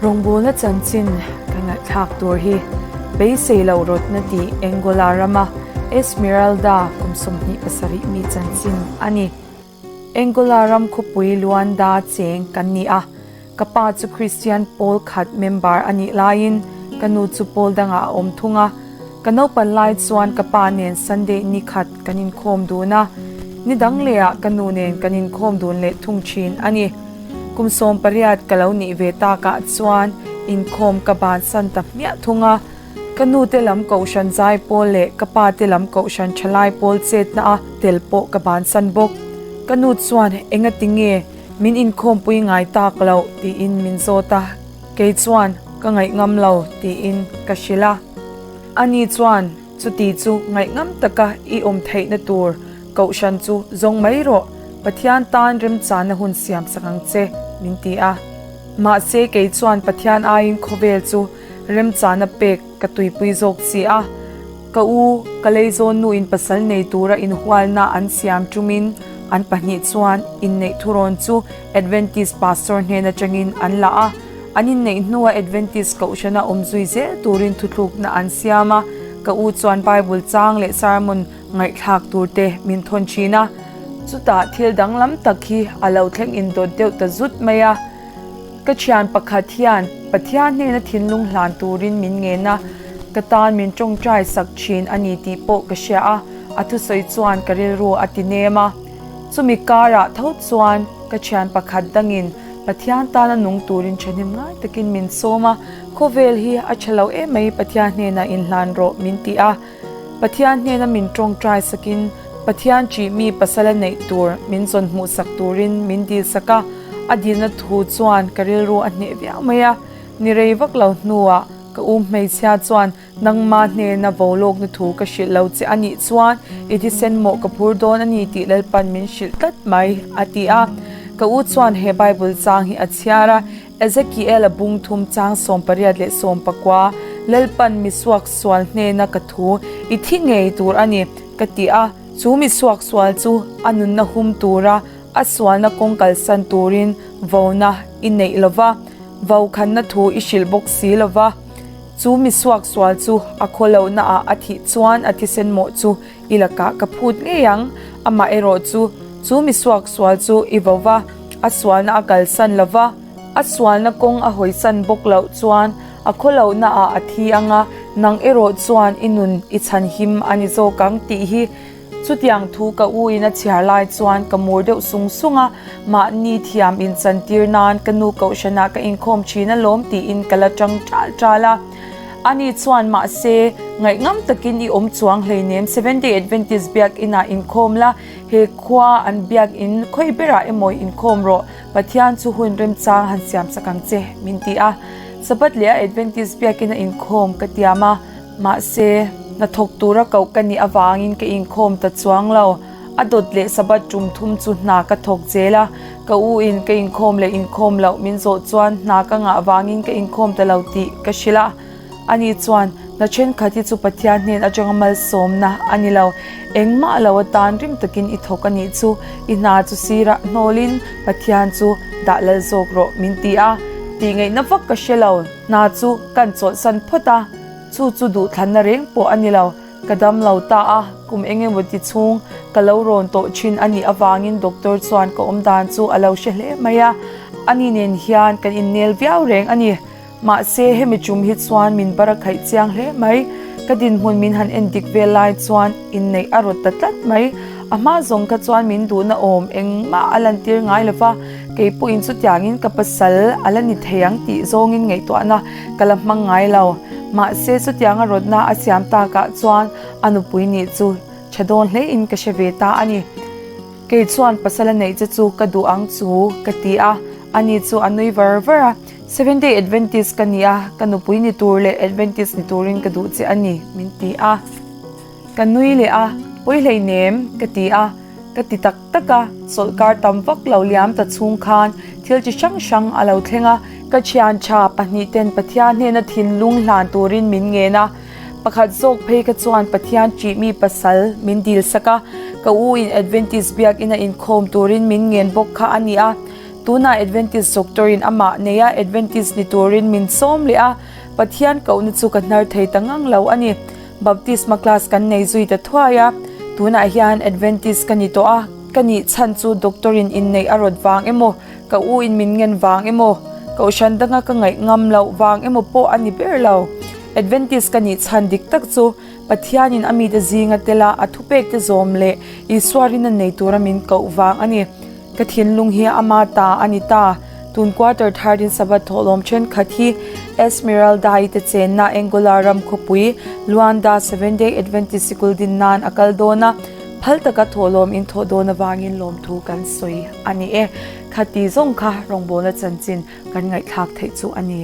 Rawngbawlna chanchin ka ngaihthlak tur hi beisei loh rawtna tih Angola rama Esmeralda kum 27 mi chanchin a ni. Angola ram khawpui Luanda cheng kan ni a, ka pa chu Kristian pawl khat member a nih laiin ka nu chu pawl dangah a awm thung a. Ka naupan lai chuan ka pa nen Sunday ni khat kan inkhawm dun a, ni dang lehah ka nu nen kan inkhawm dun leh thung thin a ni. Kum 18 ka lo nih ve takah chuan inkhawm ka bansan ta hmiah thung a. Ka nu te lam kohhran zai pawl leh ka pa te lam kohhran thalai pawl chetna a tel pawh ka bansan bawk. Ka nu chuan engati nge min inkhawmpui ngai tak loh tiin min zawt a, kei chuan ka ngaih ngam lo tiin ka hrilh a. Ani chuan chuti chu ngaih ngam taka i awm theihna tur kohhran chu zawng mai rawh, Pathian tan remchana hun siam sak ang che min ti a. Mahse kei chuan Pathian aiin khawvel chu Remchana pek ka tuipui zawk si a, ka u ka leizawn nuin pasal nei tura inhualna an siam tumin an pahnih chuan inneih thurawn chu Adventist pastor hnen atangin an la a, an inneih hnua Adventist kohhrana awm zui zel turin thuthlukna an siam a, ka u chuan Bible chang leh sermon ngaihthlak tur te min thawn thin a, chutah thil danglam tak hi a lo thleng indawt deuh ta zut mai a. Ka thian pakhat hian Pathian hnena thinlung hlan turin min ngen a, ka tan min tawngtai sak thin a ni tih pawh ka hria a, a thusawi chuan ka rilru a ti nem a. Chumi karah tho chuan ka thian pakhat dangin Pathian tana nung turin thahnem ngai takin min sawm a, khawvel hi a tha lo em mai Pathian hnenah inhlan rawh min ti a. Pathian hnena min tawngtai sakin Pathian ṭih mi pasala neih tur min zawn hmuhsak turin min dilsak a, a dilna thu chuan ka rilru a hneh viau mai a. Ni rei vak lo hnuah ka u hmeichhia chuan nangma hnena vo lawkna thu ka hrilh lo che a nih chuan i thisen mawh ka phur dawn a ni tih Lalpan min hrilh tlat mai, a ti a. Ka u chuan he Bible chang hi a chhiar a, Ezekiel-a bung thum chang 80 leh 19, Lalpan mi suaksual hnena ka thu i thi ngei tur a ni, ka ti a. Chu mi suaksual chu a nunna hum tura a sualna kawng kalsan turin vona i neih lo va, vokhanna thu i hrilh bawk si lo va. Chu mi suaksual chu a khawlohnaah a thih chuan a thisen mawh chu I lakah ka phut ngei ang, amaherawh chu, chu mi suaksual chu i vo va, a sualna a kalsan lo va, a sualna kawng a hawisan bawk loh chuan a khawlohnaah a thi ang a, nang erawh chuan i nun i chhanhim a ni zawk ang tih hi. Chutiang thu ka u in a chhiar lai chuan ka mur deuh sung sung a, mahni thiam inchantir nan ka nu kohhranah ka inkhawm thin alawm tiin ka la tang ṭal ṭal a. Ani chuan, Mahse, ngaihngam takin i awm chuang hleinem, Seventh-day Adventist biakinah inkhawm la, he khua an biakin khawi berah emaw inkhawm rawh, Pathian chu hun remchang han siam chak ang che, min ti a. Sabbath leh a Adventist biakina inkhawm ka tiam a, mahse, hnathawk tura koh ka nih avangin ka inkhawm ta chuang lo. A dawt leh Sabbath tum thum chu hna ka thawk zel a, ka u in ka inkhawm leh inkhawm loh min zawh chuan hna ka ngah vangin ka inkhawm ta lo tih ka hrilh a. Ani chuan, Hna thenkhat hi chu Pathian hnen atanga malsawmna a ni lo, engmah lo atan rim takin i thawk a nih chu, i hna chu sirah hnawlin Pathian chu dah lal zawk rawh min ti a. Tihngaihna vak ka hre lo, hna chu kan chawlhsan phawt a, chu chu duhthlanna reng pawh a ni lo. Ka dam lo ta a, kum eng emaw ti chhung ka lo rawn tawh thin a nih avangin doctor chuan ka awm dan chu a lo hre hle mai a, ani nen hian kan innel viau reng a ni. Mahse, hemi tum hi chuan min bar a khaih chiang hle mai. Ka dinhmun min han en dik vel lai chuan inneih a rawt ta tlat mai. A hma zawng kha chuan min duhna awm engmah a lantir ngai lo va, kei pawhin chutiangin ka pasal a la ni thei ang tih zawngin ngaihtuahna ka la hmang ngai lo. Mahse, chutianga rawtna a siam takah chuan a nupui nih chu tha dawn hlein ka hre ve ta a ni. Kei chuan pasal a neih che chu ka duh ang chu ka ti a, ani chu a nui var var a. Seventh Day Adventist ka ni a, ka nupui ni tur leh Adventist ni turin ka duh che a ni, min ti a. Ka nui leh a, pawi hleinem ka ti a, ka ti tak tak a, chawlhkar tam vak lo liam ta chhung khan thil chi hrang hrang a lo thleng a, ka thian tha pahnih ten Pathian hnena thinlung hlan turin min ngen a, pakhat zawk phei kha chuan Pathian ṭih mi pasal min dil sak a, ka u in Adventist biakina inkhawm turin min ngen bawk kha a ni a. Tunah Adventist doctor in amah neia Adventist ni turin min sawm leh a, Pathian kohna chu ka hnar thei ta ngang lo a ni. Baptisma class kan nei zui ta thuai a, tunah hian Adventist ka ni tawh a, ka nih chhan chu doctor in inneih a rawt vang emaw, ka u in min ngen vang emaw, kohhran danga ka ngaih ngam loh vang emaw pawh a ni ber lo. Adventist ka nih chhan dik tak chu Pathianin a mite zinga tela a thupekte zawm leh Isua rin a nei tura min koh vang a ni. Ka thinlung hi ama ta a ni ta. Tun quarter third-in Sabbath thawhlawm thenkhat hi Esmeralda-i te chenna Angola ram khawpui Luanda Seventh-day Adventist sikul din nan a kal dawn a, phal taka thawhlawm in thawh dawn avangin lawmthu kan sawi a ni e. Khati zawng kha rawngbawlna chanchin kan ngaihthlak theih chu a ni.